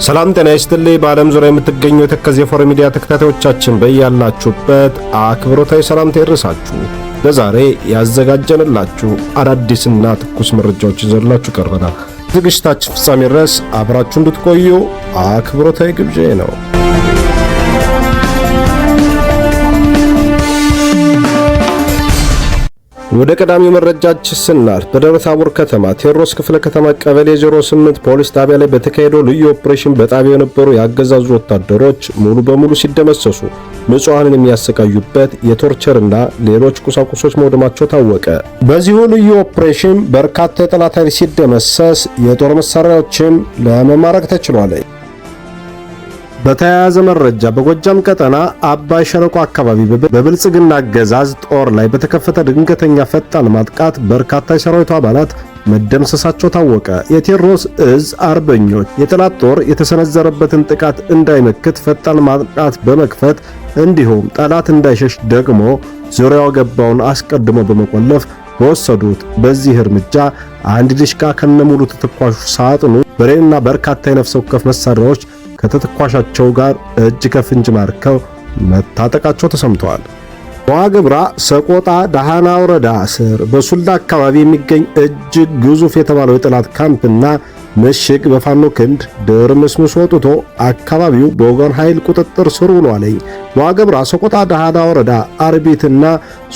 ሰላም ጤና ይስጥልኝ። በዓለም ዙሪያ የምትገኙ የተከዜ ፎረም ሚዲያ ተከታታዮቻችን በያላችሁበት አክብሮታዊ ሰላምታ ይድረሳችሁ። ለዛሬ ያዘጋጀንላችሁ አዳዲስና ትኩስ መረጃዎች ይዘንላችሁ ቀርበናል። ዝግጅታችን ፍጻሜ ድረስ አብራችሁ እንድትቆዩ አክብሮታዊ ግብዣዬ ነው። ወደ ቀዳሚው መረጃችን ስናልፍ በደብረ ታቦር ከተማ ቴዎድሮስ ክፍለ ከተማ ቀበሌ 08 ፖሊስ ጣቢያ ላይ በተካሄደው ልዩ ኦፕሬሽን በጣቢያው የነበሩ የአገዛዙ ወታደሮች ሙሉ በሙሉ ሲደመሰሱ ንጹሐንን የሚያሰቃዩበት የ torture ና ሌሎች ቁሳቁሶች መውደማቸው ታወቀ። በዚሁ ልዩ ኦፕሬሽን በርካታ የጠላት ኃይል ሲደመሰስ የጦር መሳሪያዎችም ለመማረክ ተችሏል። በተያያዘ መረጃ በጎጃም ቀጠና አባይ ሸለቆ አካባቢ በብልጽግና አገዛዝ ጦር ላይ በተከፈተ ድንገተኛ ፈጣን ማጥቃት በርካታ የሰራዊቱ አባላት መደምሰሳቸው ታወቀ። የቴዎድሮስ እዝ አርበኞች የጠላት ጦር የተሰነዘረበትን ጥቃት እንዳይመክት ፈጣን ማጥቃት በመክፈት እንዲሁም ጠላት እንዳይሸሽ ደግሞ ዙሪያው ገባውን አስቀድሞ በመቆለፍ በወሰዱት በዚህ እርምጃ አንድ ድሽቃ ከነሙሉ ተተኳሹ ሳጥኑ ብሬንና በርካታ የነፍስ ወከፍ መሳሪያዎች ከተተኳሻቸው ጋር እጅ ከፍንጅ ማርከው መታጠቃቸው ተሰምተዋል። በዋግኽምራ ሰቆጣ ዳህና ወረዳ ስር በሱልዳ አካባቢ የሚገኝ እጅግ ግዙፍ የተባለው የጠላት ካምፕና ምሽግ በፋኖ ክንድ ድርምስምስ ወጥቶ አካባቢው በወገን ኃይል ቁጥጥር ስር ውሏል። በዋግኽምራ ሰቆጣ ዳህና ወረዳ አርቢትና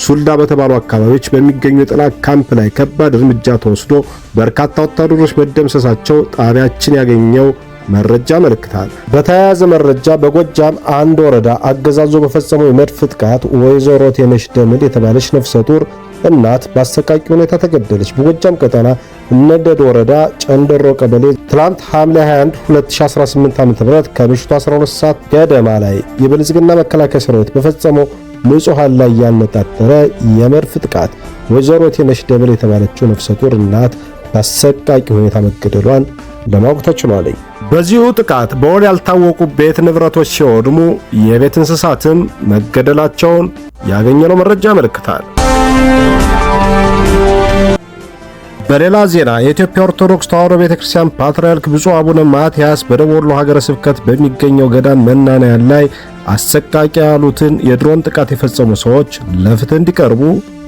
ሱልዳ በተባሉ አካባቢዎች በሚገኙ የጠላት ካምፕ ላይ ከባድ እርምጃ ተወስዶ በርካታ ወታደሮች መደምሰሳቸው ጣቢያችን ያገኘው መረጃ ያመለክታል። በተያያዘ መረጃ በጎጃም አንድ ወረዳ አገዛዙ በፈጸመው የመድፍ ጥቃት ወይዘሮ ቴነሽ ደምል የተባለች ነፍሰ ጡር እናት በአሰቃቂ ሁኔታ ተገደለች። በጎጃም ቀጠና እነደድ ወረዳ ጨንደሮ ቀበሌ ትላንት ሐምሌ 21 2018 ዓ.ም ከምሽቱ 12 ሰዓት ገደማ ላይ የብልጽግና መከላከያ ሰራዊት በፈጸመው ንጹሐን ላይ ያነጣጠረ የመድፍ ጥቃት ወይዘሮ ቴነሽ ደምል የተባለችው ነፍሰ ጡር እናት በአሰቃቂ ሁኔታ መገደሏን ለማወቅ ተችሏል። በዚሁ ጥቃት በውል ያልታወቁ ቤት ንብረቶች ሲወድሙ የቤት እንስሳትም መገደላቸውን ያገኘነው መረጃ ያመለክታል። በሌላ ዜና የኢትዮጵያ ኦርቶዶክስ ተዋሕዶ ቤተክርስቲያን ፓትርያርክ ብፁዕ አቡነ ማትያስ በደቡብ ወሎ ሀገረ ስብከት በሚገኘው ገዳም መናንያን ላይ አሰቃቂ ያሉትን የድሮን ጥቃት የፈጸሙ ሰዎች ለፍትህ እንዲቀርቡ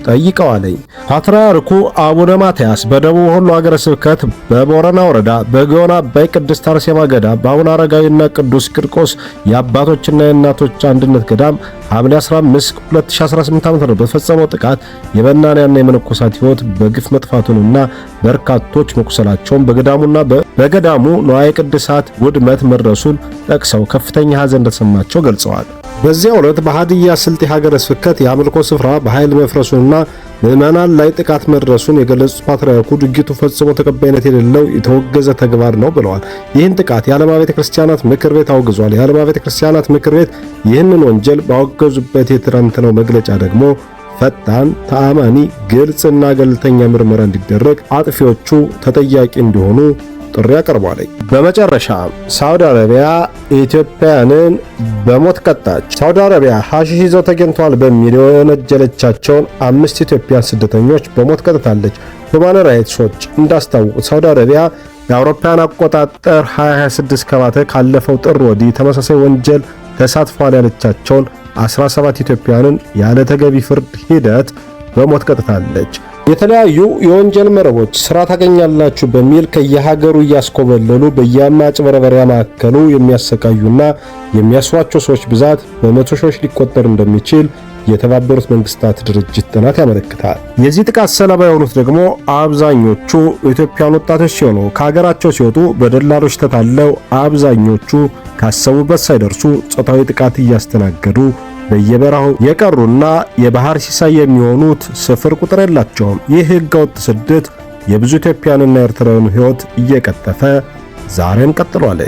ጠይቀዋል። ፓትርያርኩ አቡነ ማትያስ በደቡብ ወሎ ሀገረ ስብከት በቦረና ወረዳ በግዮን አባይ ቅድስት አርሴማ ገዳም በአቡነ አረጋዊና ቅዱስ ቂርቆስ የአባቶችና የእናቶች አንድነት ገዳም ሐምሌ 15 2018 ዓ.ም በተፈጸመው ጥቃት የመናንያንና የመነኮሳት ሕይወት በግፍ መጥፋቱንና በርካቶች መቁሰላቸውን በገዳሙና በገዳሙ ንዋየ ቅድሳት ውድመት መድረሱን ጠቅሰው ከፍተኛ ሐዘን እንደተሰማቸው ገልጸዋል። በዚያው ዕለት በሀዲያ ስልጤ ሀገረ ስብከት የአምልኮ ስፍራ በኃይል መፍረሱንና ምዕመናን ላይ ጥቃት መድረሱን የገለጹት ፓትርያርኩ ድርጊቱ ፈጽሞ ተቀባይነት የሌለው የተወገዘ ተግባር ነው ብለዋል። ይህን ጥቃት የዓለም አብያተ ክርስቲያናት ምክር ቤት አውግዟል። የዓለም አብያተ ክርስቲያናት ምክር ቤት ይህንን ወንጀል ባወገዙበት የትናንትናው መግለጫ ደግሞ ፈጣን፣ ተአማኒ፣ ግልጽና ገለልተኛ ምርመራ እንዲደረግ አጥፊዎቹ ተጠያቂ እንዲሆኑ ጥሪ አቅርቧል። በመጨረሻ ሳውዲ አረቢያ ኢትዮጵያንን በሞት ቀጣች። ሳውዲ አረቢያ ሐሺሽ ይዘው ተገኝተዋል በሚል የወነጀለቻቸውን 5 ኢትዮጵያን ስደተኞች በሞት ቀጥታለች። ሁማን ራይትስ ዎች እንዳስታወቁት ሳውዲ አረቢያ የአውሮፓውያን አቆጣጠር 2026 ከባተ ካለፈው ጥር ወዲህ ተመሳሳይ ወንጀል ተሳትፏል ያለቻቸውን 17 ኢትዮጵያንን ያለ ተገቢ ፍርድ ሂደት በሞት ቀጥታለች። የተለያዩ የወንጀል መረቦች ስራ ታገኛላችሁ በሚል ከየሀገሩ እያስኮበለሉ በየማጭበርበሪያ ማዕከሉ የሚያሰቃዩና የሚያስሯቸው ሰዎች ብዛት በመቶ ሺዎች ሊቆጠር እንደሚችል የተባበሩት መንግስታት ድርጅት ጥናት ያመለክታል። የዚህ ጥቃት ሰለባ የሆኑት ደግሞ አብዛኞቹ ኢትዮጵያውያን ወጣቶች ሲሆኑ ከሀገራቸው ሲወጡ በደላሎች ተታለው አብዛኞቹ ካሰቡበት ሳይደርሱ ጾታዊ ጥቃት እያስተናገዱ በየበረሃው የቀሩና የባህር ሲሳይ የሚሆኑት ስፍር ቁጥር የላቸውም። ይህ ህገወጥ ስደት የብዙ ኢትዮጵያንና ኤርትራውያን ሕይወት እየቀጠፈ ዛሬም ቀጥሏል።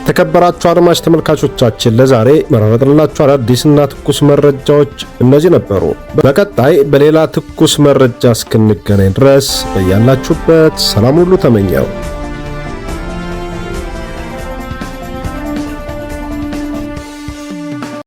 ተከበራችሁ አድማጭ ተመልካቾቻችን ለዛሬ መረጥንላችሁ አዳዲስና ትኩስ መረጃዎች እነዚህ ነበሩ። በቀጣይ በሌላ ትኩስ መረጃ እስክንገናኝ ድረስ በያላችሁበት ሰላም ሁሉ ተመኘው።